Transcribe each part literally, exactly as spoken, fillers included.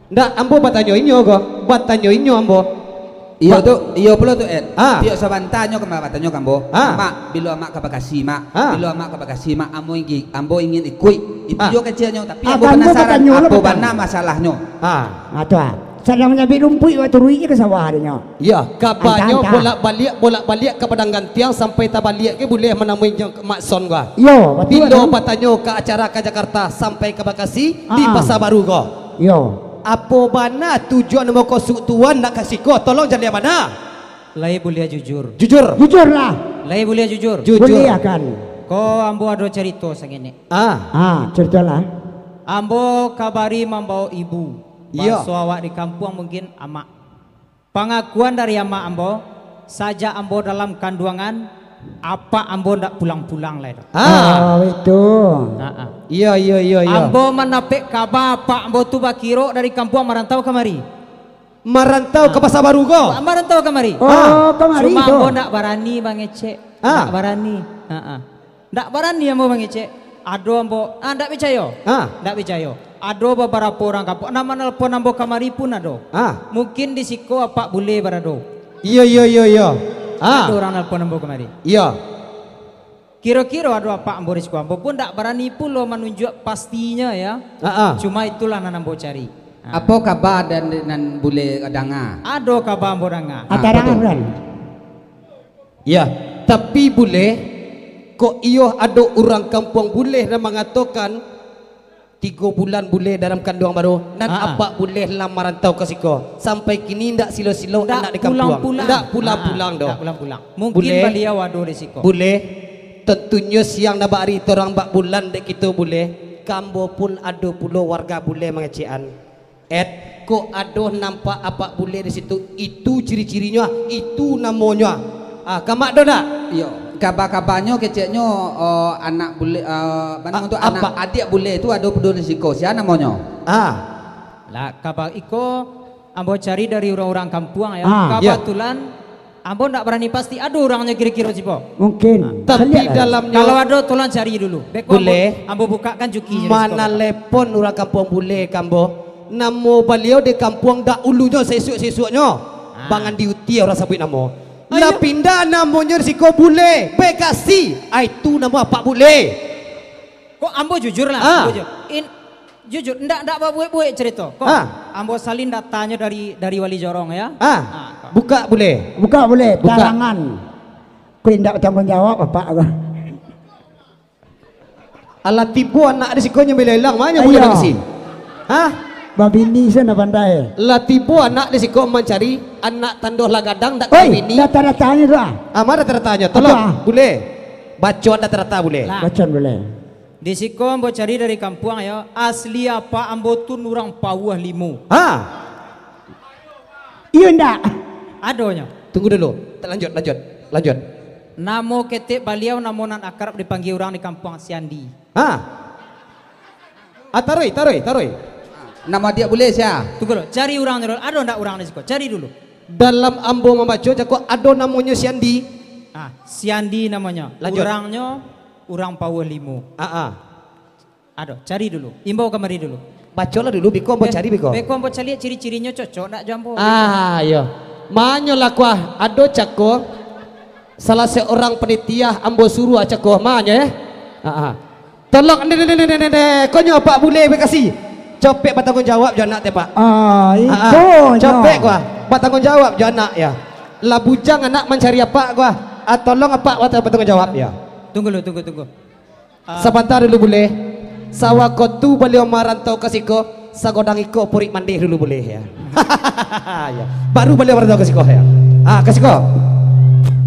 Ndak, ambo batanyo inyo ko, batanyo inyo ambo. Iyo Ba- tu, iyo pulo tu, Ed. Ah. Tiok sabanta nyo ka ma-, batanyo ka ambo. Ah. "Mak, bilo amak ka Bakasi, Mak? Ah. Bilo amak ka Bakasi, Mak? Ambo ingin, ambo ingin ikuik." Itu Ah. jo keceknyo, tapi Ah, ambo kan ambo panasaran, batanyo lo apo batang. bana masalahnyo? Ah. Ah, tu ah. Sadang manyabik rumpuik, waktu ruik je ka sawah adonyo. Iyo, kabanyo Antah-antah. bolak-baliak, bolak-baliak ka Padang Gantiang, sampai tabaliak ke buleh manamui inyo Mak Son ko. Iyo, batua Bilo tu. batanyo ka acara ka Jakarta, sampai ka Bakasi, di Ah. Pasa Baru ko. Iyo. Apo bana tujuan ambo ko sutuan nak ka siko? Tolong jaliah bana. Lai buliah jujur. Jujur. Jujurlah. Lai buliah jujur. Jujur. Buliah kan. Ko ambo ado carito sangenek. Ah. Ah, caritolah. Ambo kabari mambaok ibu. Iyo. Baso awak di kampuang mungkin amak. Pangakuan dari amak ambo, sajak ambo dalam kanduangan, apak ambo ndak pulang-pulang lai doh. Ah. Oh, itu. Ha, ha. Iyo, iyo, iyo, iyo. Ambo mandapek kaba apak ambo tu bakirok dari kampuang marantau kamari. Marantau ka Ah. Pasa Baru ko? Marantau kamari. Oh, Ah. kamari Cuma tu. ambo ndak barani mangecek. Ah. Ndak barani. Ha, ha. Ndak barani ambo mangecek. Ado ambo, ah, ndak picayo. Ah. Ndak picayo. Ado babarapo urang kampuang nan manelpon ambo kamari pun ado. Ah. Mungkin di siko apak buleh barado. Iyo, iyo, iyo, iyo. Ah. Ado urang nelpon ambo kamari. Iyo. Kiro-kiro ado apak ambo di siko, ambo pun ndak barani pulo manunjuak pastinyo, ya. Ah, ah. Cuma itulah nan ambo cari. Ah. Apo kaba dan nan buleh danga? Ado kaba ambo danga. Ah, Atarangan, betul. Ran. Ya, tapi buleh, kok iyo ado urang kampuang buleh nan mangatokan, tigo bulan buleh dalam kanduang baru, nan Ah, ah. apak buleh lah marantau ka siko. Sampai kini ndak silo-silo Ndak anak di kampuang. pulang-pulang. Ndak pulang-pulang Ah, ah, doh. ndak pulang-pulang. Mungkin Buleh. baliau ado di siko. Buleh. Tantunyo siang nan bak ari, torang bak bulan dek kito buleh. Ka ambo pun ado pulo warga buleh mangecekan. Et, kok ado nampak apak buleh di situ, itu ciri-cirinyo, itu namonyo. Ah, ka mak do ndak? Iyo, kaba-kabanyo keceknyo, eh, anak buleh, eh, apo namo A-, tu, anak apak. adiak buleh tu ado pulo di siko. Sia namonyo? Ah. Lah, kaba iko ambo cari dari urang-urang kampuang, ya. Ah. Ya. Kabatulan, ambo ndak barani pasti ado urangnyo kiro-kiro sipo. Mungkin. Tapi Caliak lah. dalamnyo Kalau ado, tolong cari dulu. Beko ambo, Buleh. ambo bukakan jukinyo di siko. Manalepon urang kampuang buleh ka ambo. Namo baliau di kampuang dahulunyo, sesuak-sesuaknyo. Ah. Bangan diuti urang sabuik namo. Ayo. Lah pindah namonyo di siko buleh. Bekasi. Ah, itu namo apak buleh. Kok ambo jujur lah, Ah. ambo ju-, in-, jujur, ndak, ndak babuek-buek carito. Kok Ah. ambo salin datanyo dari, dari Wali Jorong, ya. Ah. Ah, kok. Buka buleh. Buka buleh, Buka. tarangan. Kok indak batangguang jawab, apak ko. Alah tibo anak di siko nyo bela ilang, ma nyo Ayo. buliah ka si? Hah? Babini se ndak pandai. Lah tibo anak di siko mancari anak tando lah gadang ndak Oi, kabini. data-datanyo tu ah. Ah, ma data-datanyo? Tolong, Apa? buleh. Bacoan data-data buleh. Lah. Bacoan buleh. Di siko ambo cari dari kampuang, yo. Asli apak ambo tu urang Pauah Limo. Ha. Iyo ndak? Adonyo. Tunggu dulu. Lanjut, lanjut, lanjut. Namo ketek baliau, namo nan akrab dipanggia urang di kampuang, Siandi. Ha. Ah, taruih, taruih, taruih. Namo adiak buleh sia? Tunggu dulu, cari urangnyo dulu. Ado ndak urang di siko? Cari dulu. Dalam ambo mambaco, cako ado namonyo Siandi. Ah, Siandi namonyo. Lanjut. Urangnyo urang Pauah Limo. Ah, ah. Ado, cari dulu. Imbau kamari dulu. Bacolah dulu, biko ambo Eh, cari, biko. beko ambo caliak ciri-cirinyo cocok ndak jo ambo? Ah, iyo. Ma nyo lah kuah, ado cako salah seorang panitia ambo suruah cako, ma nyo, eh? Ah, ah. Tolong, nde, nde, nde, nde, nde, nde. Ko nyo Pak Bule Bekasi. Copek batanggung jawab jo anak tu, Pak. Ah, Ah, ah. iko nyo. Copek kuah, batanggung jawab jo anak, yo. Lah bujang anak mancari apak kuah. Ah, tolong apak bat-, batanggung jawab, yo. Tunggu dulu, tunggu, tunggu. Ah. Sabanta dulu, Bule. Sawako tu baliau marantau ka siko, sagodang iko purik mandeh dulu, Bule, yo. Yo. Baru baliau marantau ka siko, yo. Ah, ka siko.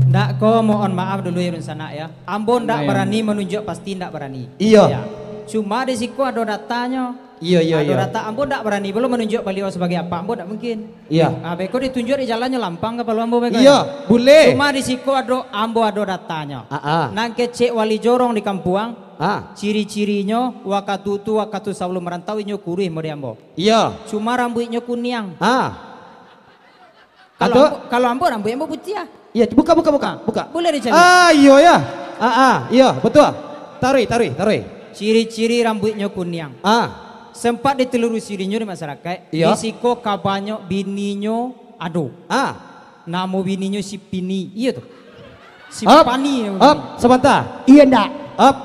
Ndak ko, mohon maaf dulu, yo, dunsanak, yo. Ambo ndak Ayo. barani manunjuak pasti ndak barani. Iyo. Yo. Cuma di siko ado datanyo. Iyo, iyo, Ado iyo. data, ambo ndak barani pulo manunjuak baliau sabagai apak, ambo ndak mungkin. Iyo. Ah, beko ditunjuak di jalannyo lampang kapalo ambo beko, Iyo, yo. bule. Cuma di siko ado, ambo ado datanyo. Ah, ah. Nan kecek wali jorong di kampuang, Ah. ciri-cirinyo wakatu tu, wakatu sabalum marantau inyo kuruih model ambo. Iyo. Cuma rambuiknyo kuniang. Ah. Kalau Atau ambo, kalau ambo rambuik ambo putiah. Iyo, buka, buka, buka, Ah, buka. boleh dicari. Ah, iyo, yo. Ah, ah, iyo, betul. Taruih, taruih, taruih. Ciri-ciri rambuiknyo kuniang. Ah. Sempat ditelurusi dinyo di masyarakat, iyo, di siko kabanyo bininyo ado. Ah. Namo bininyo si Pini, iyo tu. Si Pani. Op, sabanta. Iyo ndak? Op,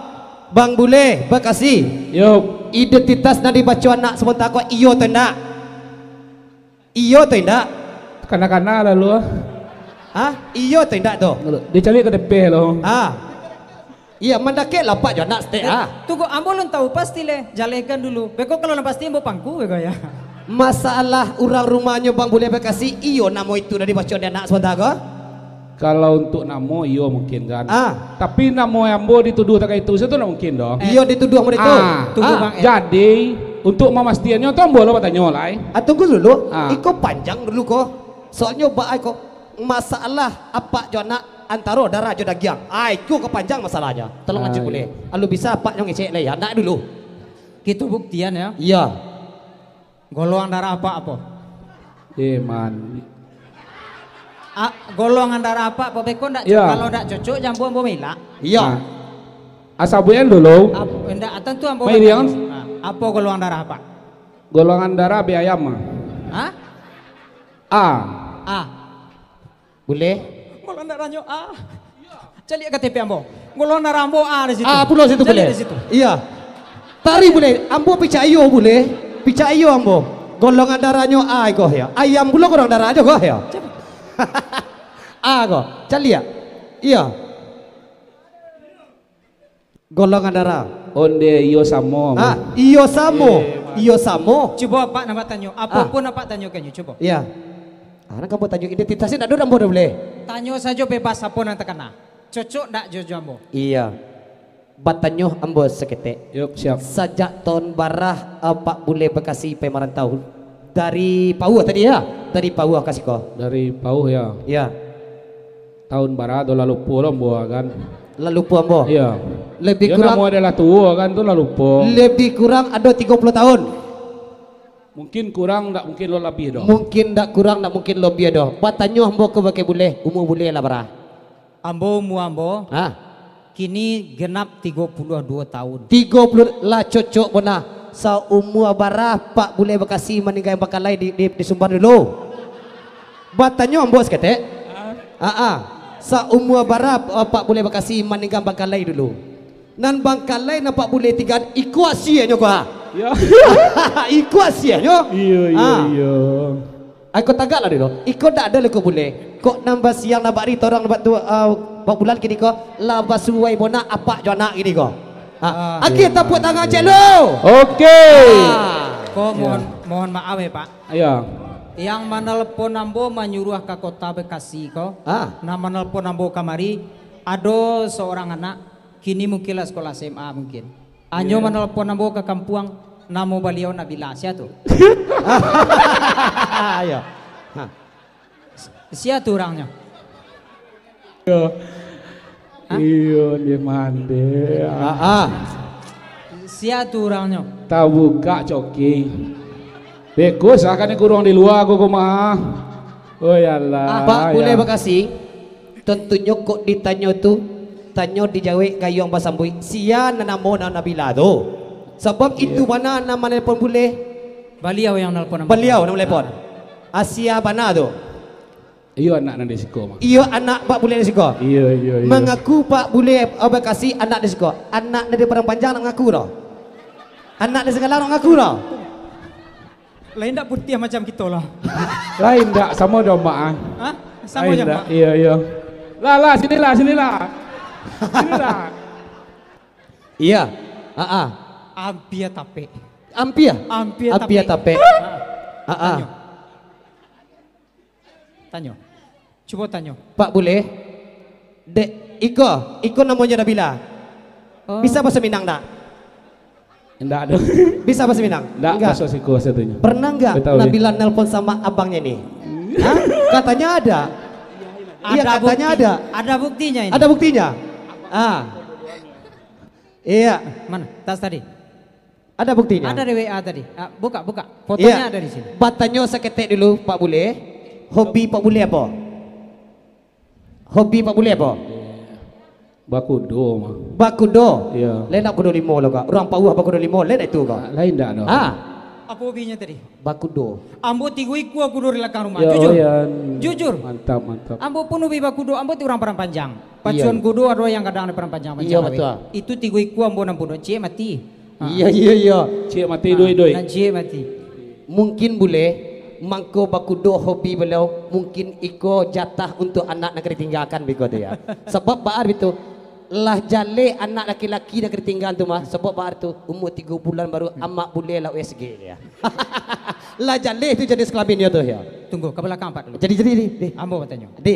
Bang Bule, Bekasi. Yo. Identitas nan dibaco anak sabanta ko iyo atau indak? Iyo atau indak? Kana-kana lalu, ah. Hah? Iyo atau indak tu? Dicari K T P lo. Ah. Iya, mandakek lah Pak jo anak setek, ah. Tunggu, ambo lun tahu pasti leh. Jalehkan dulu. Beko kalau lah pasti ambo pangku beko ya. Masalah urang rumahnyo Bang Bule Bekasi, iyo namo itu dari baco anak sabanta ko? Kalau untuk namo, iyo mungkin kan. Ah. Tapi namo ambo dituduh takah itu, itu ndak mungkin doh. Eh. Iyo dituduh ambo itu. Ah. Tunggu, ah, Bang, eh. Jadi, untuk mamastiannyo tu ambo lo batanyo lai. Ah, tunggu dulu. Ah. Iko panjang dulu ko. Soalnyo ba ai ko masalah apak jo anak antaro darah jo dagiang. Ai, iko ko panjang masalahnyo. Tolong lanjut Bule. Ai. Alu bisa apak nyo ngecek lai ya, nak dulu. Kito buktian ya. Iya. Golongan darah apak apo? Eh, man. Ah, golongan darah apak apo beko ndak co-, ya, kalau ndak cocok jambo ambo milak. Iya. Ah. Asa buyan dulu. Ap-, ndak, tantu ambo Mai batanyo. Diang. Ah, apo golongan darah apak? Golongan darah B ayam, ah. Hah? A. A. Bule? Golongan darah nyo A. Caliak K T P ambo. Golongan darah ambo A di situ. A pulo situ. Caliak Bule. Di situ. Iya. Tari Bule, ambo picayo Bule. Picayo ambo. Golongan darahnyo A ko ya. Ayam pulo golongan darah ajo ko ya. Coba. A ko. Caliak. Iya. Golongan darah. Onde iyo samo. Ah, iyo samo. Eh, iyo samo. Cubo apak nan batanyo. Apo pun apak tanyokan nyo, cubo. Iya. Ah, nan kamu tanyo identitasnyo ndak ado ambo doh Bule. Tanyo sajo bebas apo nan takana. Cocok ndak jo, jo ambo? Iya. Batanyo ambo saketek. Yup, siap. Sajak tahun bara, ah, Pak Bule Bekasi pai marantau? Dari Pauh tadi ya? Dari Pauh ka siko. Dari Pauh ya. Iya. Tahun bara tu lah lupo lo ambo kan. Lah lupo ambo. Iya. Lebih kurang. Namo adalah tuo kan tu lah lupo. Lebih kurang ado tigo puluah tahun. Mungkin kurang, ndak mungkin lo labiah doh. Mungkin ndak kurang, ndak mungkin labiah doh. Batanyo ambo ka bakeh Bule, umua Bule lah bara? Ambo umua ambo. Hah? Kini genap tigo puluah duo tahun. Tigo puluah lah cocok bana. Saumua bara Pak Bule Bekasi maningga Bangkalai di, di, di Sumbar dulu? Batanyo ambo saketek. Ah, ah. Saumua bara, ah, Pak Bule Bekasi maningga Bangkalai dulu? Nan Bangkalai nan Pak Bule tinggaan, iko asianyo ko, ah. Ya. Iko asianyo. Iyo, iyo, ah, iyo. Iko tagaklah dulu. Iko ndak ado leko Bule. Kok nan basiang nan bak ari torang bak tu, ah, bak bulan kini ko, lah basuai bona apak jo anak kini ko. Ha. Ah. Oke, tapuak tangan cek lu. Oke. Ah. Ko mohon, mohon maaf ya, Pak. Iya. Yang manelpon ambo manyuruah ka kota Bekasi ko. Ah. Nan manelpon ambo kamari, ado seorang anak, kini mungkin lah sekolah S M A mungkin. Anyo manelpon ambo ka kampuang, namo baliau Nabila. Sia tu? Iyo. Ha. Sia tu urangnyo? Iyo. Hah? Iyo, dia mande. Ah, ah. Sia tu urangnyo? Tabuka coki. Beko sakan kuruang di lua ko, ko mah. Oh, ya Allah. Ah, Pak, ya. Bule Bekasi. Tantunyo kok ditanyo tu, tanyo dijawek gayuang basambuik, sia nan namo nan Nabila tu. Sabab itu bana nan manelpon Bule. Baliau yang nelpon. Baliau nan manelpon. Asia bana tu. Iyo anak nan di siko, Mak. Iyo anak Pak Bule di siko. Iyo, iyo, iyo. Mangaku Pak Bule, eh, Bekasi anak di siko. Anak dari Padang Panjang nak mangaku tu. Anak dari Senggalang nak mangaku tu. Lain dak putiah macam kito lah. Lain dak, samo jo Mak, ah. Hah? Samo jo Mak. Iyo, iyo. Lah, lah, sinilah, sinilah. Sinilah. Iya. Ah, ah. Ampia tapek. Ampia? Ampia tapek. Ampia tapek. Ah, ah. Ah, ah. Tanyo. Tanyo. Cubo tanyo. Pak Bule, dek, iko, iko namonyo Nabila. Oh. Bisa bahaso Minang ndak? Ndak ado. Bisa bahaso Minang? Ndak, bahaso siko satunyo. Pernah nggak Nabila nelpon sama abangnyo ni? Hah? Katanya ada. Iya, katanya ada. Ada buktinya ini. Ada buktinya? Ah. Iya. Mana? Tas tadi? Ada buktinya? Ada di W A tadi. Ah, buka, buka. Fotonya ada di sini. Batanyo saketek dulu, Pak Bule. Hobi Pak Bule apo? Hobi Pak Bule apo? Bakudo mah. Bakudo? Iyo. Lain nak kudo limo lo, Kak. Urang Pauah bakudo limo, lain itu, Kak. Ah, lain dak doh? Ha. Apo hobinyo tadi? Bakudo. Ambo tigo ikua kudo di lakang rumah. Yo, jujur. Oyan. Jujur. Mantap, mantap. Ambo pun hobi bakudo, ambo ti urang Padang Panjang. Iyo. Pacuan kudo ado yang kadang di Padang Panjang, Panjang Iyo, Laweh. Batua. Itu tigo ikua ambo nan bunuh, ciek mati. Ha. Iyo, iyo, iyo. Ciek mati, Ha, doi, doi. Nan ciek mati. Mungkin buleh, mangko bakudo hobi baliau, mungkin iko jatah untuak anak nan ka ditinggakan beko tu, yo. Sabab baa tu, lah jaleh anak laki-laki nan ka ditinggakan tu mah, sabab baa tu, umua tigo bulan baru amak buleh lah U S G, yo. Lah jaleh tu jenis kelaminnyo tu, yo. Tunggu, ka balakang, Pak, dulu. Jadi, jadi, di, di. Ambo batanyo. Di.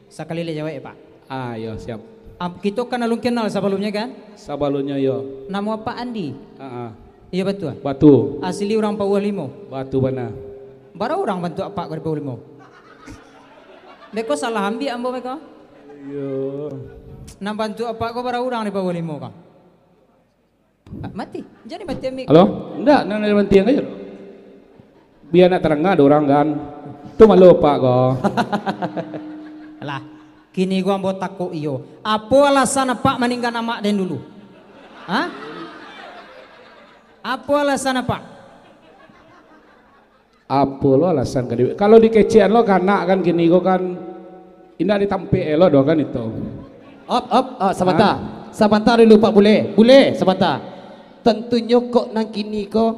Sakali lai jawek, Pak. Ah, yo, siap. Am-, kito kan alun kenal sabalumnyo, kan? Sabalumnyo, yo. Namo Apak Andi? Ah, ah. Iyo, batua? Batua. Asli urang Pauah Limo? Batua bana. Bara urang bantuak Apak ko di Pauah Limo? Beko salah ambiak ambo beko? Iyo. Nan bantuak Apak ko bara urang di Pauah Limo ko? Ah, mati. Jadi mati amik. Halo? Ndak, nan dari bantiang aja. Biar nak terang, ada orang kan. Tu malu Apak ko. Alah, kini gua ambo takuk iyo. Apo alasan Apak maninggan amak den dulu? Ha? Apo alasan Apak? Apo lo alasan ka di-, kalau dikecekan lo ka anak kan kini ko kan indak ditampek elok doh kan itu. Op, op, ah, sabanta. Ha? Sabanta dulu, Pak Buleh. Buleh, sabanta. Tantunyo kok nan kini ko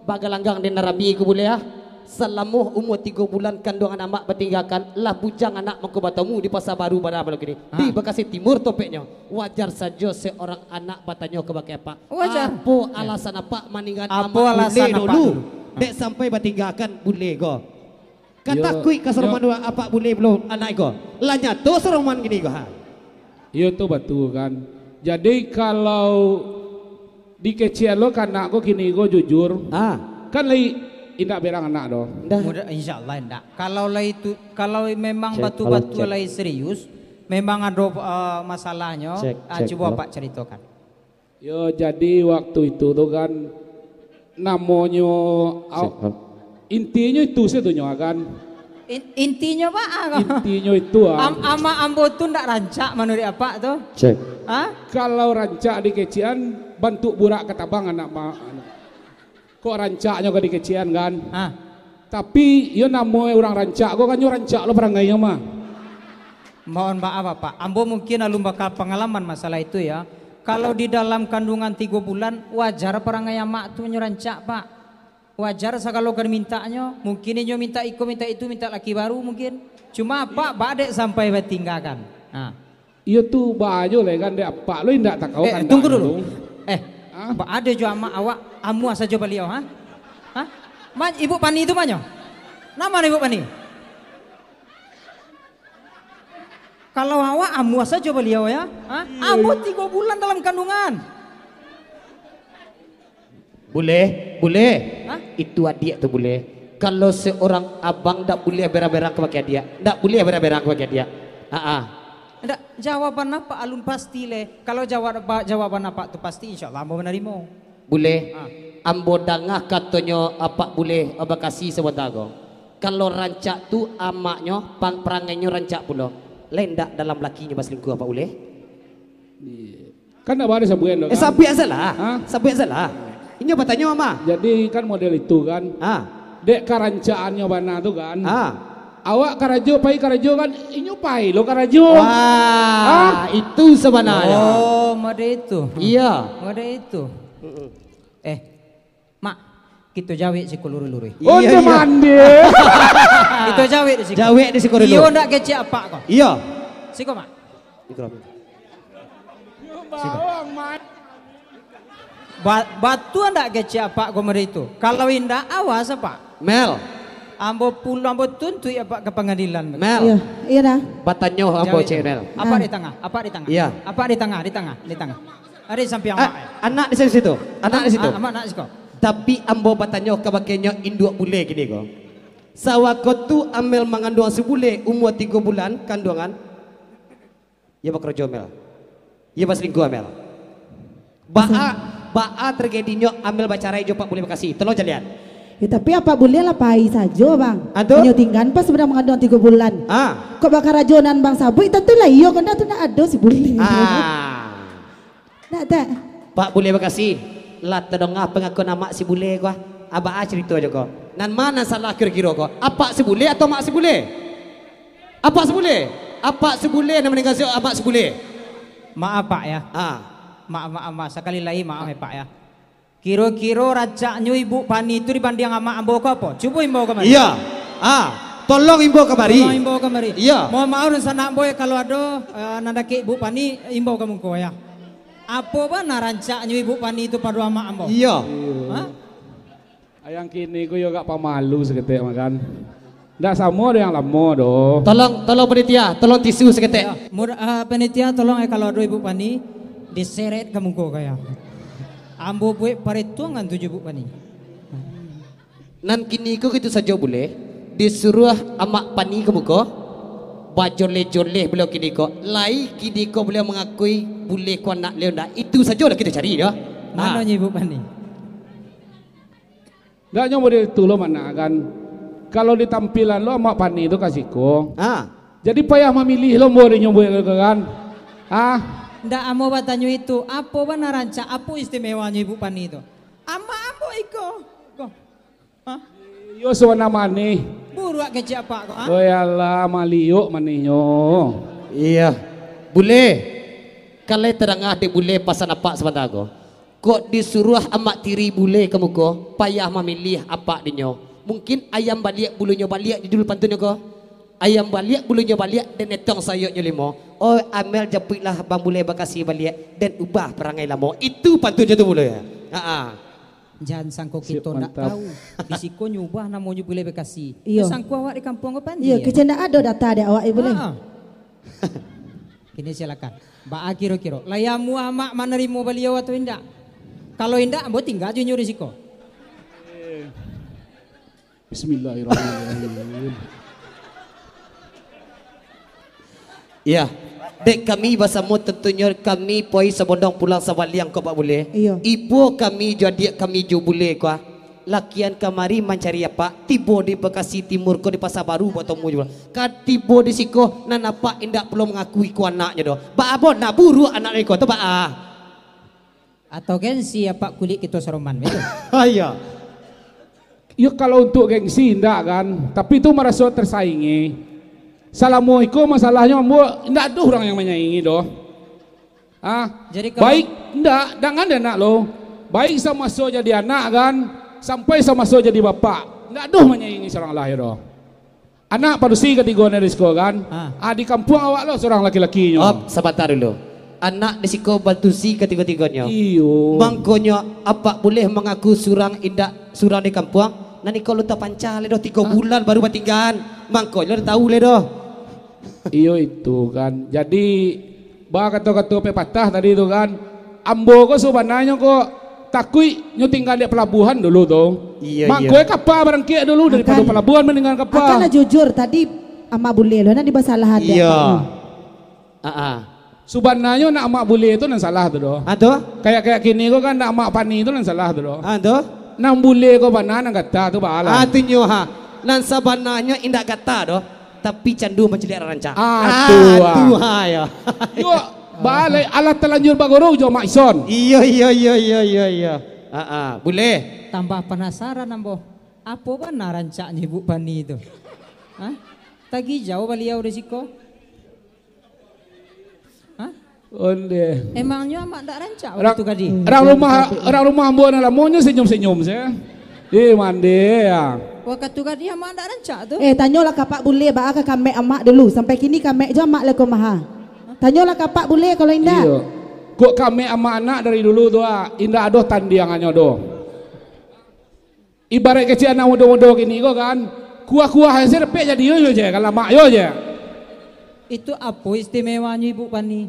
bagalanggang den rami ko Buleh ah. Salamo umua tigo bulan kanduangan amak batinggakan, lah bujang anak mangko batamu di Pasa Baru bana malam kini. Ha. Di Bakasi Timur topeknyo. Wajar sajo seorang anak batanyo kabake apak, Wajar. apo Ya. alasan apak maninggan Apo amak alasan buleh apak dulu? dulu? Dek sampai batinggakan buleh ko. Ka Yo, takuik ka yo. saroman apak buleh pulo anak ko. Lah nyato saroman kini ko, ha. Iyo tu batua kan. Jadi kalau dikecekan lo ka anak ko kini ko jujur. Ha. Kan lai indak berang anak doh. Ndak. Mudah, insyaallah indak. Kalau lai tu, kalau memang Cek, batua-batua kalau cek. lai serius, memang ado, eh, masalahnyo, Cek, ah, cek, cubo halo. Apak caritokan. Yo, jadi waktu itu tu kan, namonyo, au-, Cek, halo. intinyo itu sajo tu nyo kan. In-, intinyo baa ko? Intinyo itu, ah. Am-, amak ambo tu ndak rancak manuruik apak tu. Cek. Ha? Kalau rancak dikecekan, bantuak burak ka tabang anak ma-, Kok rancaknyo ka dikecekan kan? Ha. Tapi, iyo namo urang rancak ko kan, nyo rancak lo parangainyo mah. Mohon maaf, Apak. Ambo mungkin alun baka pangalaman masalah itu, ya. Kalau di dalam kandungan tigo bulan, wajar parangai amak tu nyo rancak, Pak. Wajar sagalo ka dimintaknyo. Mungkin inyo mintak iko, mintak itu, mintak laki baru mungkin. Cuma, Apak, baa dek sampai batinggakan. Ha. Iyo tu, baa jo lai kan, dek apak lo indak takau Eh, kan tunggu dulu. tu. Eh, Hah? ba-, ado jo amak awak, amuah sajo baliau, ha? Ha? Ma, Ibu Pani tu manyo? Namo Ibu Pani? Kalau awak amuah sajo baliau, ya? Ha? Iyo, Ambo iyo. tigo bulan dalam kandungan. Buleh, buleh. Hah? Itu adiak tu buleh. Kalau seorang abang ndak buleh berang-berang kabake adiak. Ndak buleh berang-berang kabake adiak. Ha ah. Ndak, jawaban apak alun pasti leh. Kalau jawab, jawaban apak tu pasti, insyaallah ambo manarimo. Buleh. Ha. Ambo danga katonyo apak buleh, eh, Bakasi sabanta ko. Kalau rancak tu amaknyo, pang-, parangainyo rancak pulo. Lai ndak dalam lakinyo basalingkuah apak buleh? Iya. Kan ndak baa disabuikan tu, Eh, kan? sabuik salah. Ha? Sabuik salah. Inyo batanyo, Mah. Jadi, kan model itu, kan? Ha. Dek karancakannyo bana tu, kan? Ha. Awak karajo, pai karajo, kan? Inyo pai lo karajo. Wah, Ha? itu sabananyo. Oh, model itu. Iya. Model itu. Mm-mm. Eh, Mak, kito jawek siko luruih-luruih. Oh, Iya, dia iya. mandi. Kito jawek di siko. Jawek di siko dulu. Iyo ndak kecek apak ko? Iyo. Siko, Mak. Mikro. Siko. Ba-, batua ndak kecek apak ko mari tu? Kalau indak, awas, Pak. Mel. Ambo pulang, ambo tuntuik apak ka pangadilan. Mel. Iya, iya dah. Batanyo ambo Jawek cek, tu. Mel. Apak Ah. di tangah, apak di tangah. Iya. Apak di tangah, di tangah, di tangah. Ari sampiang Ah, amak, eh. anak di situ. Anak di situ. Ah, amak nak siko. Tapi ambo batanyo kabake nyo induak bule kini ko. Sawako tu Amel manganduang si bule umua tigo bulan kanduangan. Iyo bakarajo, Mel. Iyo basalingkuah, Mel. Baa, Sa- baa tarjadinyo Amel bacarai jo Pak Bule Bakasi? Tolong calian. Eh, tapi apak bule lah pai sajo, Bang. Ah, tu? Inyo tinggan pas sadang mangandung tigo bulan. Ah. Kok bakarajo nan Bang sabuik, tantu lah iyo, kok ndak tu ndak ado si bule. Ah. Ndak, tak? Pak Bule Bakasi, lah tadanga pangakuan amak si bule ko, ah. Baa carito jo ko. Nan ma nan salah kiro-kiro ko? Apak si bule atau amak si bule? Apak si bule. Apak si bule nan maningga si amak si bule. Maaf, Pak, ya. Ah. Maaf, maaf, maaf. Sakali lai maaf, ya, Pak, ya. Kiro-kiro rancaknyo Ibuk Pani tu dibandiang amak ambo ko apo? Cubo imbau kamari. Iya. Ah, tolong imbau kamari. Tolong imbau kamari. Iya. Mohon maaf, dunsanak ambo, kalau ado, eh, nan dakek Ibuk Pani, imbau ka muko, ya. Apo bana rancaknyo Ibuk Pani tu pado amak ambo? Iya. Ha? Ayang kini ko yo agak pamalu saketek makan. Ndak samo dengan lamo doh. Tolong, tolong panitia, tolong tisu saketek. Ya, mur-, ah, panitia tolong, eh, kalau ado Ibuk Pani, diseret ka muko ko ya. Ambo buek paretuangan tu jo Ibuk Pani. Nan kini ko gitu sajo bule, disuruah amak Pani ka muko, bajoleh-joleh baliau kini ko, lai kini ko baliau mangakui bule ko anak baliau ndak. Itu sajo lah kito cari doh. Mano nyo Ibuk Pani? Ndak nyo model tu lo, Manak, kan. Kalau ditampilan lo Amak Pani tu ka siko. Ha. Jadi payah mamilih lo ambo dek nyo buek ko, kan. Ha. Ndak, ambo batanyo itu, apo bana rancak, apo istimewanyo Ibuk Pani tu? Amak ambo iko. Ko. Ha? Iyo, sabana manih. Buruak kecek apak ko, ha? Oi alah, maliuk manihnyo. Iya. Bule. Kalai tadanga dek bule pasan apak sabanta ko. Kok disuruah amak tiri bule ka muko, payah mamiliah apak dinyo. Mungkin ayam baliak bulunyo baliak di dulu pantunnyo ko. Ayam baliak bulunyo baliak, den etong sayoknyo limo. Oi, amel japuiklah Bang Bule Bakasi baliak, den ubah parangai lamo. Itu pantunnyo tu bule. Ha-a. Jan sangko kito ndak tahu. Di siko nyo ubah namonyo Bule Bakasi. Iyo. Nyo sangko awak di kampuang ko pandai. Iyo, kecek ndak ado data dek awak, eh, bule. Ha-a. Kini silakan. Baa kiro-kiro? Lai amuah amak manarimo baliau atau indak? Kalau indak, ambo tingga jo inyo di siko. Bismillahirrahmanirrahim. Iya. Dek kami basamo tantunyo kami poi sabondong pulang sabaliang ko, Pak Bule. Iyo. Ibo kami jo adiak kami jo bule ko, ah. Lakian kamari mancari apak, tibo di Bekasi Timur ko di Pasa Baru batomu jo. Ka tibo di siko, nan apak indak pulo mangakui ko anaknyo doh. Baa bo nak buruak anak iko tu, baa? Atau gengsi apak kulik kito saroman, betul? Iyo. Yo, kalau untuk gengsi indak kan, tapi tu maraso tersaingi. Salamo iko masalahnyo ambo indak ado urang yang manyaingi doh. Ah, jadi kalau baik, ndak, jangan deh nak lo. Baik samaso jadi anak kan, sampai samaso jadi bapak, ndak doh manyaingi surang lah yo doh. Anak padusi katigo ni di siko kan. Ah. Ah, di kampuang awak lo surang laki-lakinyo. Op, sabanta dulu. Anak di siko padusi katigo-tigonyo. Iyo. Mangkonyo apak buleh mangaku surang indak surang di kampuang? Nan iko lo tapancah le doh, tigo bulan baru batinggaan. Mangkonyo lah tahu le doh. Iyo itu kan. Jadi, bakato-kato pepatah tadi tu kan, ambo ko sabananyo ko takuik nyo tingga di pelabuhan dulu tu. Iyo, iyo. Mangko kapa barangkek dulu daripado pelabuhan mandingan kapa. Akan lah jujur tadi, amak buleh lo nan dibasalahan dek apak. Iyo. Ah, ah. Sabananyo nak amak buleh tu nan salah tu doh. Ha tu? Kayak-kayak kini ko kan nak amak pani tu nan salah tu doh. Ha tu? Nan buleh ko bana nan gata tu baalah. Ha tu nyo ha. Nan sabananyo indak gata doh. Tapi candu mancaliak rancak. Ah, tu, ah. Tu, ah, yo. Yo, baalai alah talanjur baguru jo Mak Ison. Iyo, iyo, iyo, iyo, iyo, iyo. Ah, ah, buleh. Tambah panasaran ambo. Apo bana rancaknyo Ibuk Pani tu? Hah? Tagijau baliau di siko. Hah? Onde. Emangnyo amak ndak rancak wakatu gadi? Urang rumah, urang rumah ambo nan lamonyo senyum-senyum se. Eh, mande, ya. Wakatu gadi amak ndak rancak tu? Eh, tanyolah ka Pak Bule, baa ka kamek amak dulu. Sampai kini kamek jo amak leko maha. Tanyolah ka Pak Bule kalau indak. Iyo. Kok kamek amak anak dari dulu tu, ah, indak ado tandiangannyo doh. Ibaraik kecek anak mudo-mudo kini ko kan, kuah-kuah se dapek jadi yo, yo je, kan lamak yo je. Itu apo istimewanyo Ibuk Pani?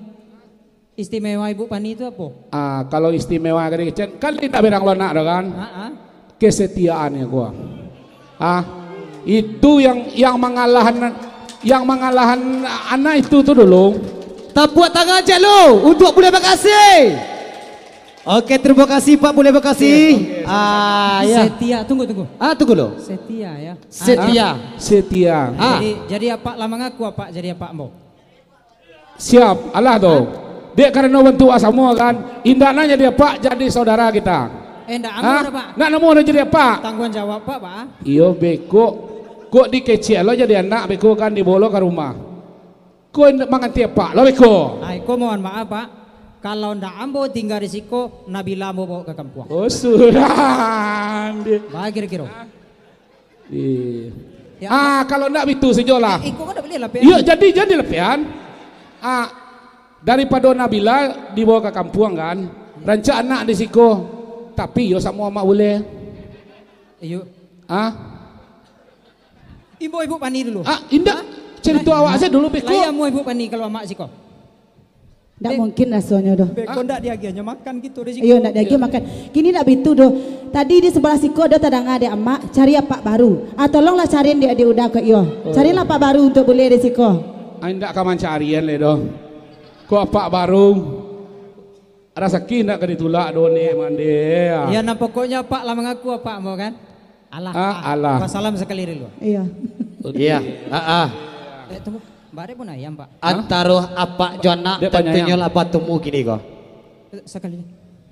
Istimewa Ibuk Pani tu apo? Ah, kalau istimewa kecek, kan indak berang lo anak tu kan? Ha, ha. Kesetiaan yo kuah. Ah, itu yang, yang mangalahan, yang mangalahan anak itu tu dulu. Tapuak tangan cek lu untuk Bule Bakasi. Oke, terima kasih Pak Bule Bekasi. Oke, oke, sama-sama. Ah, ya. Setia, tunggu, tunggu. Ah, tunggu lo. Setia, ya. Setia. Ah. Setia. Ah. Jadi, jadi apak lah mangaku apak jadi apak ambo? Siap, alah tu. Hah? Dek karano bantuak samo kan, indak nak jadi apak, jadi saudara kita. Eh, ndak ambo dah, Pak. Nak namo dah jadi apak? Tangguang jawab, Pak, Pak. Iyo, beko. Kok dikecek lo jadi anak, beko kan dibawa lo ka rumah. Ko indak manganti apak lo, beko. Ai, ko mohon maaf, Pak. Kalau ndak ambo tingga di siko, Nabila ambo bawa ka kampuang. Oh, surang dia. Bah, kiro-kiro. Iya. Ya, ah, kalau ndak bitu sajo lah. Eh, iko kan ndak boleh lah, Pian. Iyo, jadi, jadi lah, Pian. Ah, daripado Nabila dibawa ka kampuang kan. Rancak anak di siko. Tapi iyo samo amak bule. Iyo. Ah? Ibu, ibu pani dulu. Ah, indak. Hah? Cerita awak saja dulu, beko. Lah, iya, mau ibu pani kalau amak siko. Ndak mungkin rasonyo doh. Beko ndak diagiahnyo makan gitu di siko. Iyo, ndak diagiah makan. Kini ndak bitu doh. Tadi di sebelah siko doh tadanga dek amak, cari apak baru. Ah, tolonglah cariin dek, dek Uda ko iyo. Oh. Carilah apak baru untuk bule di siko. Ah, indak ka mancarian lai doh. Ko apak baru. Rasaki indak ka ditulak doh, ni mande, ah. Iyo, nah, pokoknyo apak lah mangaku apak ambo kan? Alah, ah, alah. Wassalam sakali dulu. Iyo. Iyo, ah, ah. Eh, tunggu. Barek pun ayam, Pak. Hah? Antaro apak jo anak, dek banyak tantunyo ayam. Lah batumu kini ko. Eh, sakali.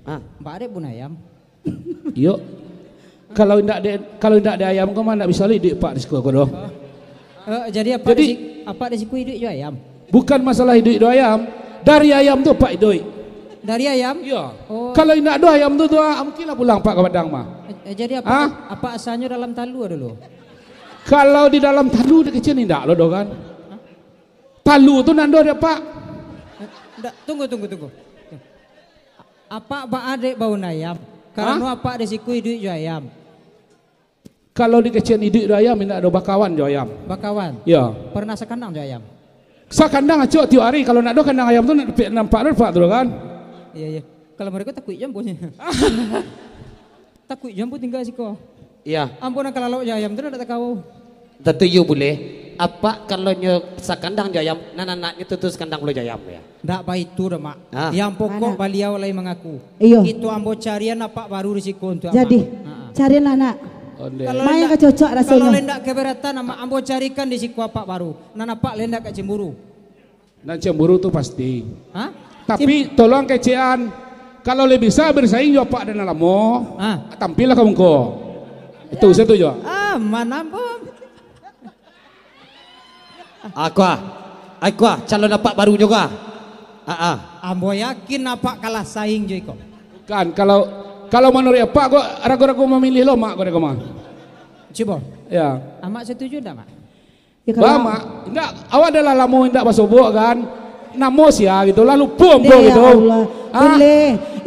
Ah. Barek pun ayam. Iyo. Kalau indak dek, kalau indak dek ayam ko mah ndak bisa lai iduik apak di siko ko doh. Eh, jadi apak di si-, apak di siko iduik jo ayam? Bukan masalah iduik jo ayam. Dari ayam tu apak iduik. Dari ayam? Iyo. Oh. Kalau indak doh ayam tu, tu, ah, mungkin lah pulang apak ka Padang mah. Eh, eh, jadi apak, hah? Apak asanyo dalam talu dulu? Kalau di dalam talu dek kecek indak lo doh kan. Hah? Talu tu nan doh dek apak. Eh, ndak, tunggu, tunggu, tunggu. Apak baa dek baun ayam? Karano, hah? Apak di siko iduik jo ayam. Kalau di kecek iduik jo ayam, indak ado bakawan jo ayam. Bakawan? Yo. Pernah sakandang jo ayam? Sakandang acok tiok ari, kalau ndak ado kandang ayam tu, ndak nampak, nampak tu kan? Iyo, iyo. Kalau mereka takuik jo ambo nyo. Takuik jo ambo tingga siko. Iyo. Ambo nan kalalok jo ayam tu ndak takao. Tantu iyo bule. Apak kalau nyo sakandang jo ayam, nan anaknyo tu, tu sakandang pulo jo ayam, yo. Ndak baitu doh, Mak. Ah. Yang pokok baliau lai mangaku. Iyo. Itu ambo carian apak baru di siko untuk amak. Jadi, carianlah, Nak. Onde. Kalau lai ndak, ka cocok rasonyo. Kalau lai ndak keberatan, amak, ambo carikan di siko apak baru. Nan apak lai ndak ka cemburu. Nan cemburu tu pasti. Hah? Tapi tolong kecekan, kalau lai bisa bersaing jo apak nan lamo, tampillah ka muko. Itu, setuju? Aman, ambo. Aku ah. Aku ah, calon apak baru juo ah. Ah, ah. Ambo yakin apak kalah saing jo iko. Bukan, kalau, kalau manuruik apak ko, ragu-ragu mamilih lo, Mak, ko dek ko mah. Cubo. Yo. Amak setuju ndak, Mak? Yo, kalau Mak, indak, awak dah lah lamo indak basobok kan. Namo sia gitu lah, lupo ambo gitu. Ya Allah. Hah? Bule.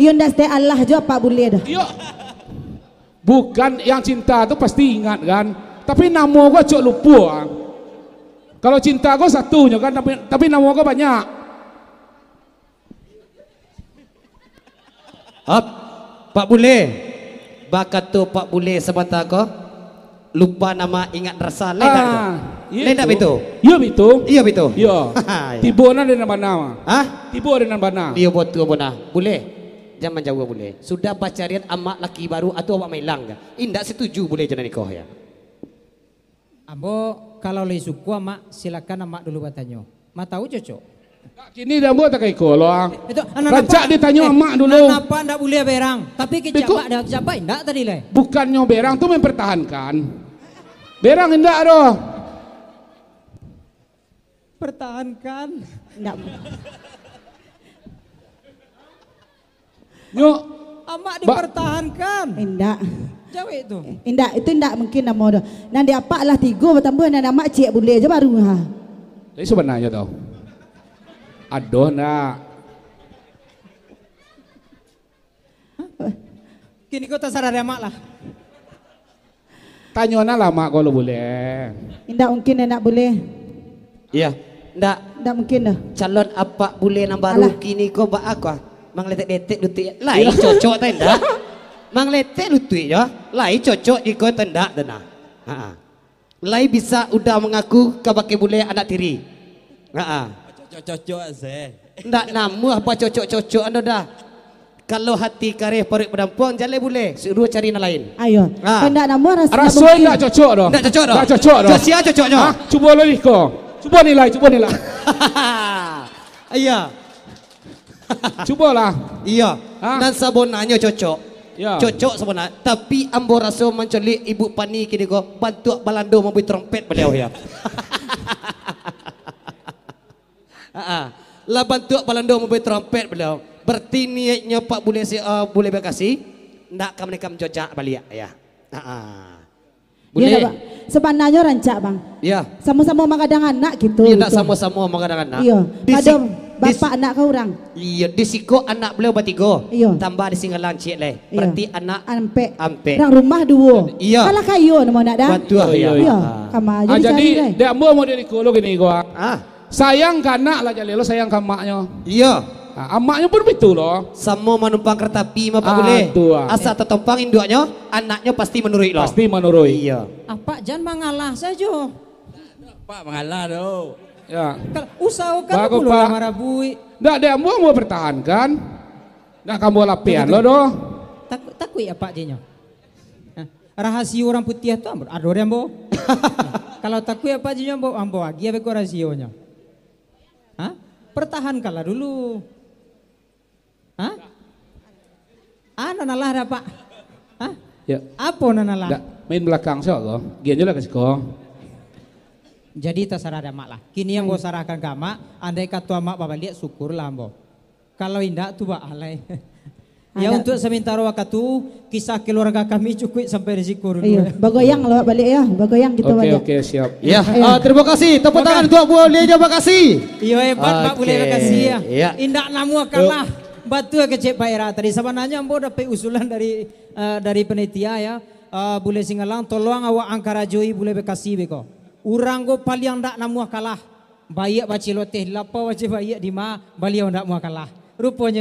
Iyo ndak setia Allah juo apak bule doh. Iyo. Bukan, yang cinta tu pasti ingat kan. Tapi namo ko acok lupo, ah. Kalau cinta ko satu nyo kan, tapi, tapi namo ko banyak. Hap, Pak Bule. Bakato Pak Bule sabanta ko, lupa nama ingat rasa. Lai ndak tu? Ah, iyo. Lai ndak bitu? Iyo bitu. Iyo bitu. Iyo. Iyo. Tibo nan di nan bana. Hah? Tibo di nan bana. Iyo, batua bana. Bule. Jan manjauah bule. Sudah bacarian amak laki baru, atau awak mailang ka? Indak setuju bule jo nan iko, yo. Ambo, kalau lai suko amak, silakan amak dulu batanyo. Ma tau cocok? Kini dek ambo tak ka iko lo, ah. Itu, nan apak, rancak ditanyo amak dulu. Nan apak ndak buliah berang, tapi kecek apak dah, kecek apak indak tadi lai. Bukannyo berang tu mempertahankan. Berang indak doh. Pertahankan. Indak. Nyo. Amak dipertahankan. Indak. Jawek tu. Indak, itu indak mungkin namo doh. Nan di apak lah tigo batambuah, nan amak ciek bule jo baru ha. Jadi sabananyo tu. Adoh ndak? Kini ko tasarah dek amak lah. Tanyo nah lah, Mak, kalau bule. Indak mungkin, indak bule. Iya, ndak. Ndak mungkin doh. Calon apak bule nan baru kini ko baa ko, ah? Mangletek-letek lutuik. Lai cocok tai ndak? Mangletek lutuik jo. Lai cocok iko tai ndak tu nah. Ha-ah. Lai bisa Uda mangaku kabake bule anak tiri. Ha-ah. Cocok-cocok se. Ndak namuah bacocok-cocok ando dah. Kalau hati kareh paruik badampuang, jaleh buleh, suruah cari nan lain. Ayo. Ha. Kan ndak namuah raso. Raso ndak mungkin. Ndak cocok doh. Ndak cocok doh. Ndak cocok doh. Cocok sia cocoknyo? Ha? Cubo lo iko. Cubo nilai, cubo nilai. Iya. Cubolah. Iya. Ha? Nan sabonanyo cocok. Ya. Cocok sabonanyo. Tapi ambo raso mancaliak Ibu Pani kini ko bantuak Balando mambui trompet baliau ya. Ha-ha. Lah bantuak Balando mambui trompet baliau. Berarti niaiknyo Pak Bule si, eh, Bule Bekasi ndak ka maningkam jojak baliak ya. Ha-ha. Iyo, Bule. Ndak, Bang. Sabananyo rancak, Bang. Ya. Samo-samo magadang anak gitu, Iyo, ndak gitu. Samo-samo magadang anak. Iyo. Di Pado si-, di bapak si-, anak ka urang. Iyo, di siko anak baliau batigo. Iyo. Tambah di Singalang ciek lai. Iyo. Berarti anak Ampek. Ampek. Urang rumah duo. Iyo. Kalah kayo namo anak dah. Batua, Iyo, ya. iyo. Iyo. Ah. Kama aja Ah, jadi, dicari, dai. Dek ambo mau dari kolo gini gua. Ah. Sayang ka anak lah jaleh lo sayang ka amaknyo. Iyo. Ha, amaknyo pun bitu lo. Samo manumpang kereta api mah, Pak Ah, Bule. tu, ah. Asa tatompang induaknyo, anaknyo pasti manuruik lo. Pasti manuruik. Iyo. Apak jan mangalah sajo. Pak mangalah tu. Ya. Kal-, usahokan Bagus, pulo lah Pak. marabui. Ndak, dek ambo mau pertahankan. Ndak kambo lapian Betul. lo doh. Takuik, takuik apak jinyo. Nah, rahasio urang putiah tu ambo, ado di ambo. Kalau takuik apak jinyo ambo, ambo agiah beko rahasionyo. Hah? Pertahankanlah dulu. Hah? Ah, nan alah dah, Pak. Hah? Ya. Apo nan alah? Ndak, main belakang, insya Allah. Gian je lah ka siko. Jadi, tasarah dah, Mak, lah. Kini yang Hmm. kau sarahkan ka Amak, andai kato Amak babaliak, syukurlah ambo. Kalau indak, tu baa lai. Ya, Ada. untuk sementara waktu, kisah keluarga kami cukup sampai di siku dulu, Iyo, ya. bagoyang lah baliak ya, bagoyang kita Oke, baliak. oke, siap. Ya, Iya. ah, terima kasih. Tepuk tangan Oke. untuk Bule Bekasi. Iyo, hebat, Pak Bule Oke. Bekasi, ya. Iya. Indak namuah kalah. Yuk. Batua kecek Pak Era tadi. Sabananyo ambo dapek usulan dari, eh, dari panitia, ya. Eh, Bule Singalang, tolong awak angkarajoi Bule Bekasi beko. Urang ko paliang ndak namuah kalah. Baiak baceloteh, lapau bace baiak di ma, baliau ndak namuah kalah. Ruponyo